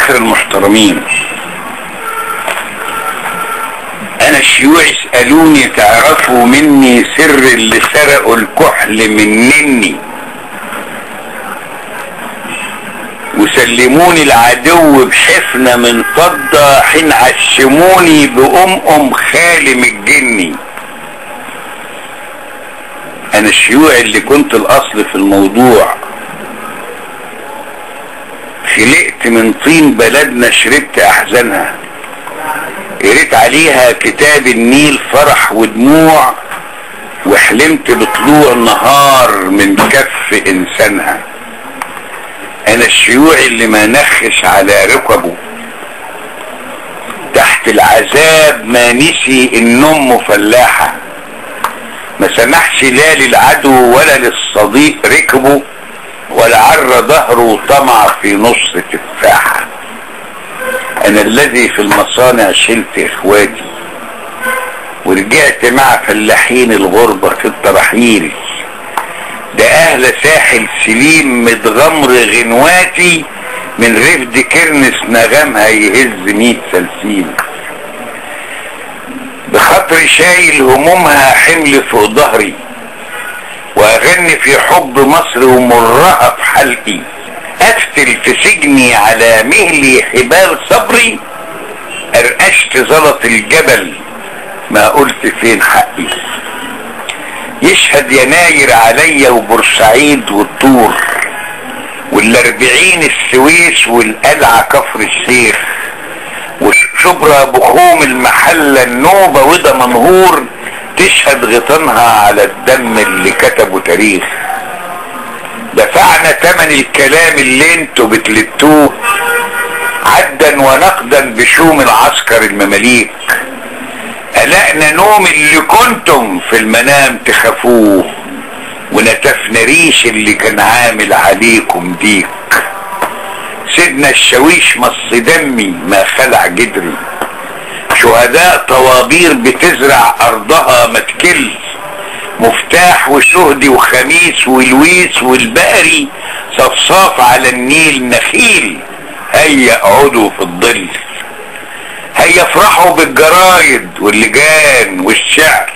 اخر المحترمين. انا الشيوعي اسألوني تعرفوا مني سر اللي سرقوا الكحل مني، وسلموني العدو بحفنة من فضة حين عشموني بأم خالي من الجني. انا الشيوعي اللي كنت الاصل في الموضوع، خلقت من طين بلدنا شربت احزانها، قريت عليها كتاب النيل فرح ودموع، وحلمت بطلوع نهار من كف انسانها. انا الشيوعي اللي ما نخش على ركبه تحت العذاب، ما نسي ان امه فلاحة، ما سمحش لا للعدو ولا للصديق ركبه، ولا عر ظهره طمع في نص تفاحة. انا الذي في المصانع شلت اخواتي، ورجعت مع فلاحين الغربة في الترحيل، ده اهل ساحل سليم متغمر غنواتي، من رفد كرنس نغمها يهز 100 سلسيل. بخاطري شايل همومها حمل فوق ظهري، واغني في حب مصر ومرها في حلقي، افتل في سجني على مهلي حبال صبري، ارقشت زلط الجبل ما قلت فين حقي. يشهد يناير عليا وبورسعيد والطور، والاربعين السويس والقلعة كفر الشيخ، وشبرا بخوم المحلة النوبة وده منهور، تشهد غيطانها على الدم اللي كتبه تاريخ. دفعنا تمن الكلام اللي انتوا بتلتوه، عدا ونقدا بشوم العسكر المماليك، قلقنا نوم اللي كنتم في المنام تخافوه، ونتفنا ريش اللي كان عامل عليكم ديك. سيدنا الشاويش مص دمي ما خلع جدري، شهداء طوابير بتزرع ارضها ما تكل، مفتاح وشهدي وخميس ولويس والبقري، صفصاف على النيل نخيل، هيا اقعدوا في الظل. هيا افرحوا بالجرايد واللجان والشعر،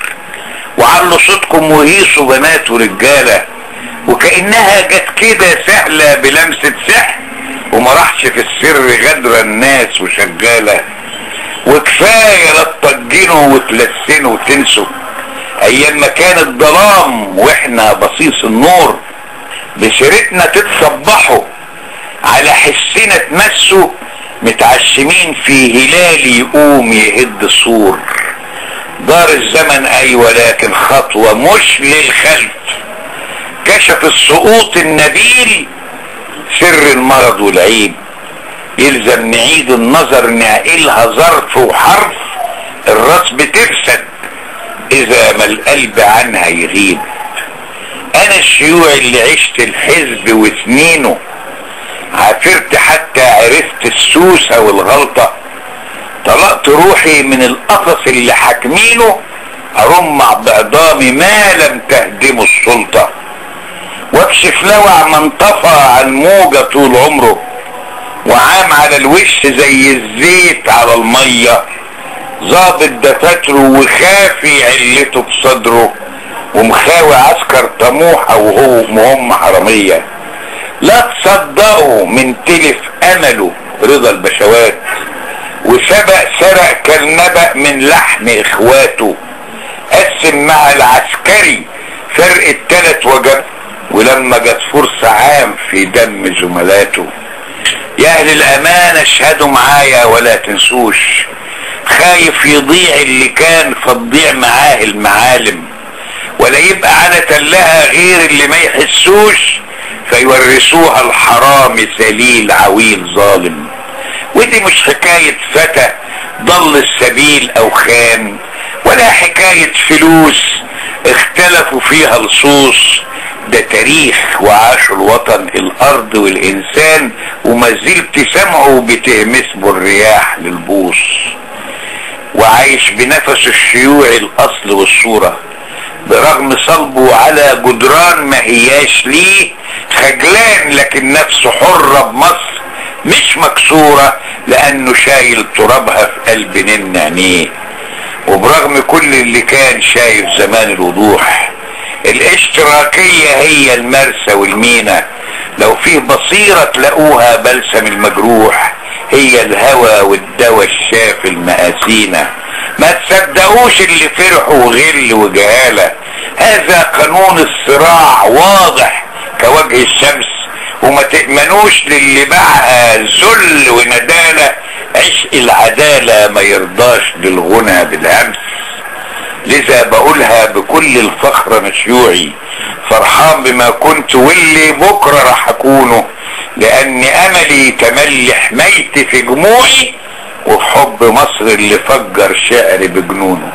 وعلوا صوتكم وهيصوا بنات ورجاله، وكأنها جت كده سهله بلمسه سحر، وما راحش في السر غدر الناس وشغاله. وكفايه لا تطجنوا وتلسنوا وتنسوا ايام ما كان الظلام واحنا بصيص النور، بسيرتنا تتصبحوا على حسنا تمسوا، متعشمين في هلال يقوم يهد السور. دار الزمن ايوه لكن خطوة مش للخلف، كشف السقوط النبيل سر المرض والعيب، يلزم نعيد النظر نعقلها ظرف وحرف، الراس بتفسد اذا ما القلب عنها يغيب. انا الشيوعي اللي عشت الحزب وسنينه، عافرت حتى عرفت السوسة والغلطة، طلقت روحي من القفص اللي حاكمينه، ارمع بعظامي ما لم تهدمه السلطة، واكشف لوع من طفى عن موجة طول عمره، وعام على الوش زي الزيت على المية، ظابط دفاتره وخافي علته بصدره، ومخاوي عسكر طموحة وهو مهم حرامية. لا تصدقوا من تلف امله رضا البشوات، وسبق سرق كالنبأ من لحم اخواته، قسم مع العسكري فرق التلات وجب، ولما جت فرصة عام في دم زملاته. يا اهل الامانة اشهدوا معايا ولا تنسوش، خايف يضيع اللي كان فتضيع معاه المعالم، ولا يبقى على تلها غير اللي ما يحسوش، فيورثوها الحرام سليل عويل ظالم. ودي مش حكاية فتى ضل السبيل او خان، ولا حكاية فلوس اختلفوا فيها لصوص، ده تاريخ وعاشوا الوطن الارض والانسان، وما زلت سمعه بتهمس بالرياح للبوص. وعايش بنفس الشيوعي الاصل والصورة، برغم صلبه على جدران ما هياش ليه، خجلان لكن نفسه حرة بمصر مش مكسورة لانه شايل ترابها في قلب نن عينيه. وبرغم كل اللي كان شايف زمان الوضوح، الاشتراكية هي المرسى والمينا، لو فيه بصيرة تلاقوها بلسم المجروح، هي الهوى والدوى الشافي المآسينا. ما تصدقوش اللي فرحوا وغل وجهالة، هذا قانون الصراع واضح كوجه الشمس، وما تأمنوش للي باعها ذل وندالة، عشق العدالة ما يرضاش للغنى بالهمس. لذا بقولها بكل الفخر انا شيوعي، فرحان بما كنت واللي بكرة راح اكونه، لان املي تملي حمايتي في جموعي، وفي حب مصر اللي فجر شعري بجنونه.